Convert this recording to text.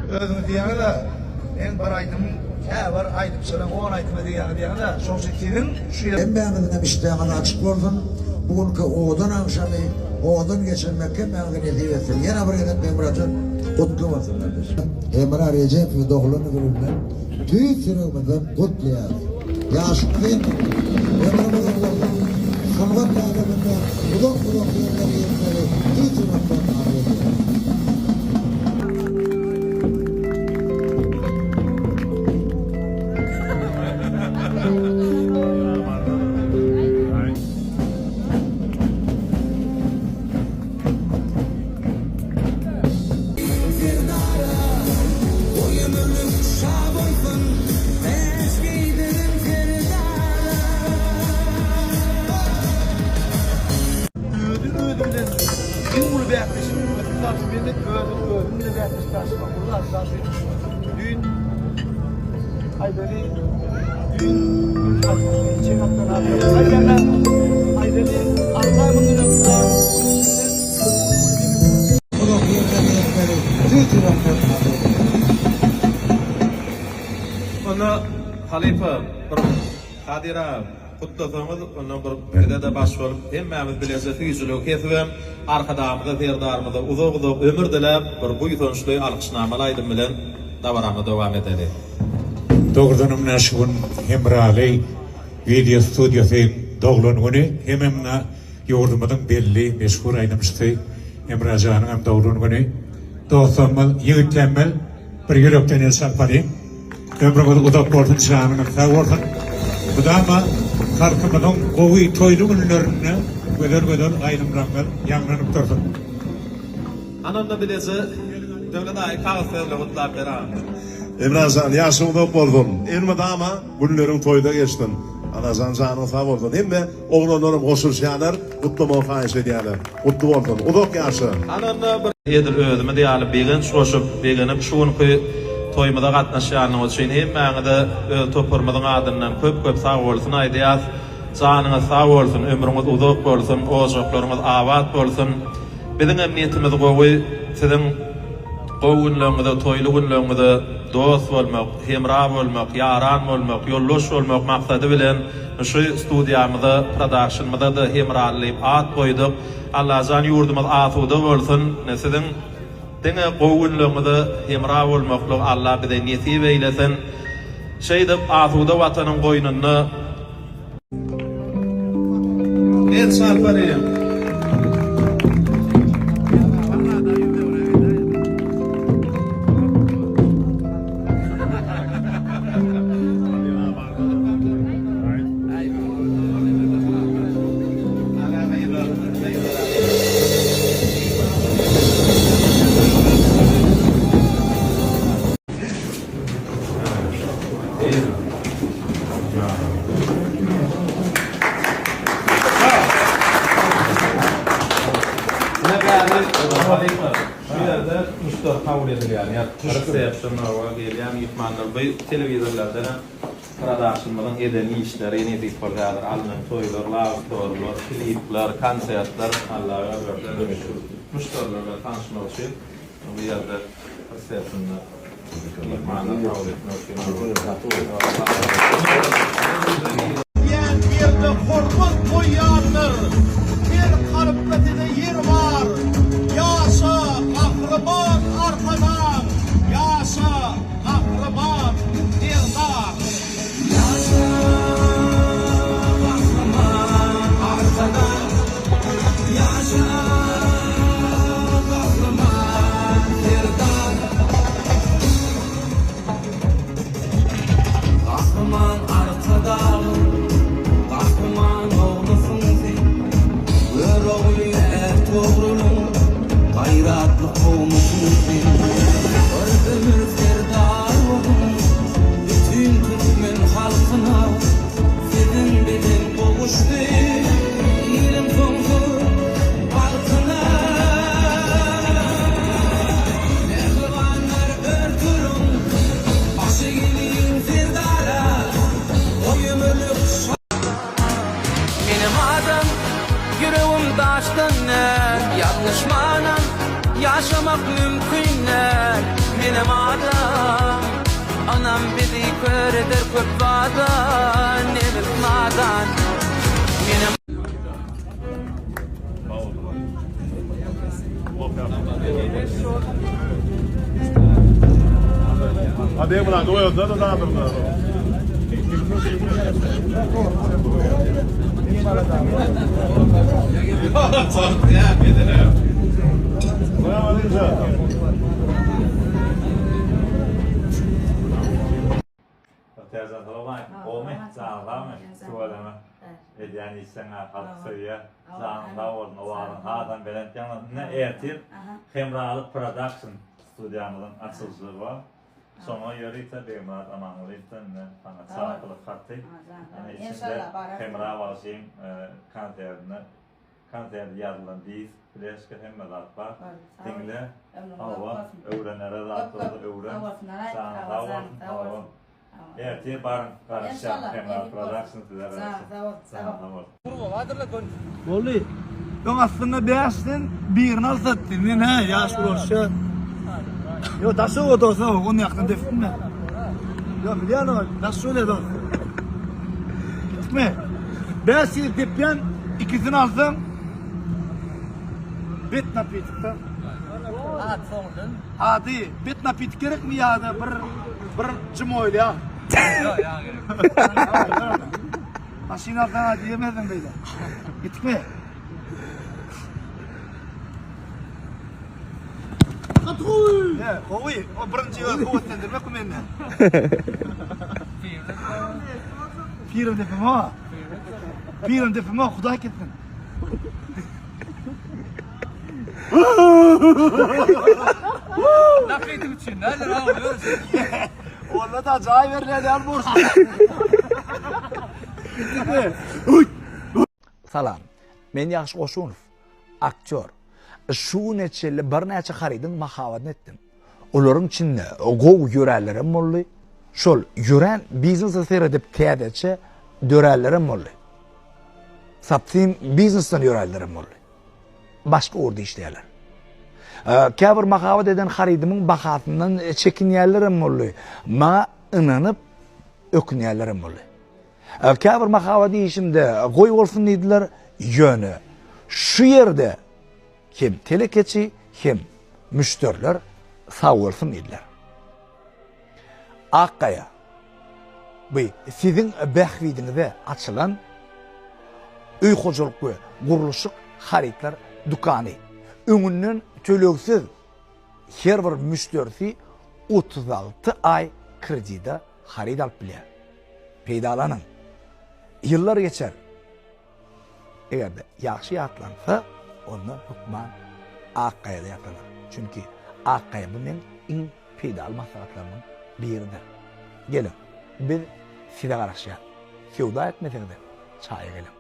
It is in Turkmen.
Özüňiz diýýäňiz-ä, meň bir aýdymym käbir aýdymçylaryň on aýdymy diýýäňiz diýýäňiz-ä, şoň üçin siziň şu ýer. Hemmäňiziňem işdäňiz açyk bolsun, bu günki owadan agşamy owadan geçirmek hemmäňize nesip etsin. Ýene bir gezek Hemrajan gutly bolsun gardaşym. Hemra Rejepowy doglan güni bilen tüýs ýüregimizden gutlaýarys. Ýaşyň uzyn bolsun, ömrüň uzyn bolsun, sungat äleminde uzak-uzak ýerlere ýetmegi tüýs ýürekden arzuw edýäris. Serdara, goý ömürlik şa bolsun, Täç geýdirin Serdara. Özi özi bilen iň uly bäsleşik. Mysal üçin men özüm özüm bilen bäsleşik daşyma uly zat mysal üçin düýn Aýdaly düýn geçen hafta Aýdaly alty aý mundan öň Uzak ýerlere ýetmegi tüýs ýürekden arzuw edýäris. Onda halypa bir Kadyr aga gutlasaňyz onda bir bize-de baş bolup hemmämiz bileje süýjüligi kesibem Arkadagymyza Serdarymyza uzak uzak ömür diläp bir buýsançly alkyşnamaly aýdym bilen dabaramyzy dowam edeli. Dogrudanam mine şu gün Hemraly wideo studiýasy doglan güni hemem mine Ýurdumyzyň belli, meşhur aýdymçysy Hemra janyň hem doglan güni. Dostlarymyz, ýigitlerimiz bir ýürekden el çarpalyň. Ömrüňiz uzak bolsun, janyňyz sag bolsun. Mydama halkymyzyň gowy toýly günlerinde gözel-gözel aýdymlaryňyz ýaňlanyp dursun. Hany onda bileje Döwlet aga kagyz sözle gutlap ber agam. Emrajan ýaşyň uzak bolsun. Elmydama günleriň toýda geçsin. Anajan janyň sag bolsun. Hemme Oglanlaram goşulyşýarlar, gutlamagy haýyş edýärler. Gutly bolsun! Uzak ýaşa! Hany onda bir edil özümiz ýaly begenç goşup, begenip şu günki toýumyza gatnaşýanyňyz üçin hemmäňize öz toparymyzyň adyndan köp-köp sagbolsun aýdýas. Janyňyz sag bolsun, ömrüňiz uzak bolsun, ojaklaryňyz abat bolsun. Biziňem niýetimiz gowy, siziň gowy günleriňize, toýly günleriňize dost bolmak, hemra bolmak, ýaran bolmak, ýoldaş bolmak maksady bilen şu studiýamyza, prodakşnymyza-da Hemraly diýip at goýduk. Allajan ýurdumyz asuda bolsun, siziň diňe gowy günleriňize hemra bolmaklygy Alla bize nesip eýlesin. Şeýdip asuda Watanyň goýnunda. El çarpalyň. Şu ýerde müşderi kabul edilýän ýer. Resepşn gelýän myhmanlar bu telewizorlardan hem Prodakşnymyzyň eden işleri nesip bolsa häzir alnan toýlar, love storylar, klipler, konsertler Allaga berse müşderiler bilen tanyşmak üçin bu ýerde resepşnda myhmanlary kabul etmek üçin. Diýen ýerde hormat goýýandyr. Her kalpda size ýer bar. Ýaşa, Gahryman Arkadag! Ýaşa, Gahryman Serdar! Ýaşa, Gahryman Arkadag! Ýaşa, Gahryman Serdar! Gahryman Arkadagym, Gahryman oglusyň sen. Görogly. adam Anam bizi kör eder köp zada Nebis nadan Menem Hadi Emrah, doýanda da dadyrda. Täze salam Gowymy? Janyň sagmy? Tüweleme. Edýän işleňe halk söýýär. Janyň sag bolsun, owazyň hasam belent ýaňlansyn. Ine ertir Hemraly Production studiýamyzyň açylyşy bar. Şoňa ýörite Begmyrat Amangulyýewden ine saňa çakylyk haty. Ine içinde Hemra bagşyň konsertine konserti ýazylan disk, fleşka hemme zat bar. Diňle. Hawa, öwrenere zat bolsa öwren. Janyň sag bolsun, hawa. Ertir baryň garaşýan Hemra Production size garaşýar. Janyň sag bolsun. Boldy. Öň aslynda bäşden birini alsatdy. Men hä ýaş ulaşýa. Ýo daşy o dosa onu ýakdan depdim men. Ýo bilýän o daş şöyle dos. Gitme. Bäş ýyl depýän ikisini alsaň bet napitikde. At soňundan. Ady bet napitik gerekmi ýa-da bir bir jim oýla. Ýok, ýa gerek. Maşyn alsaň ha diýemezdiň beýle. Gitme. He, gowy. O birinji ýol kuvvetlendirmek bu mende. Pirim depim ha. Pirim depim ha, Hudaý ketsin. Nakydyň üçin näler aglaýarsyň? Onda da jaý berilýän ýaly borsun. Salam. Men Ýagşy Goşunow, aktýor. Şu güne çenli birnäçe harydyň mahabatyny etdim. Olaryň içinde gowy ýöränlerem boldy, şol ýörän biznese seredip täzeçe döränlerem boldy. Sapsym biznesden ýöränlerem boldy. Başga ugurda işleýärler. Käbir mahabat eden harydymyň bahasyndan çekinýänlerem boldy. Maňa ynanyp ökünýänlerem boldy. Käbir mahabat işimde goý bolsun diýdiler, ýöne şu ýerde hem telekeçi, hem müşderiler sag bolsun diýdiler. Ak gaýa, bu siziň bähbidiňize açylan öý hojalyk we gurluşyk harytlar dükany. Öňünden tölegsiz her bir müşderisi 36 aý kredide haryt alyp bilýär. Peýdalanyň. Ýyllar geçer. Eger-de ýagşy ýatlansa, onda hökman Ak gaýada ýatlanar. Çünki Ak gaýa bu meň iň peýdaly maslahatlarymyň biridir. Geliň, biz size garaşýas. Söwda etmeseňizem, çaýa geliň.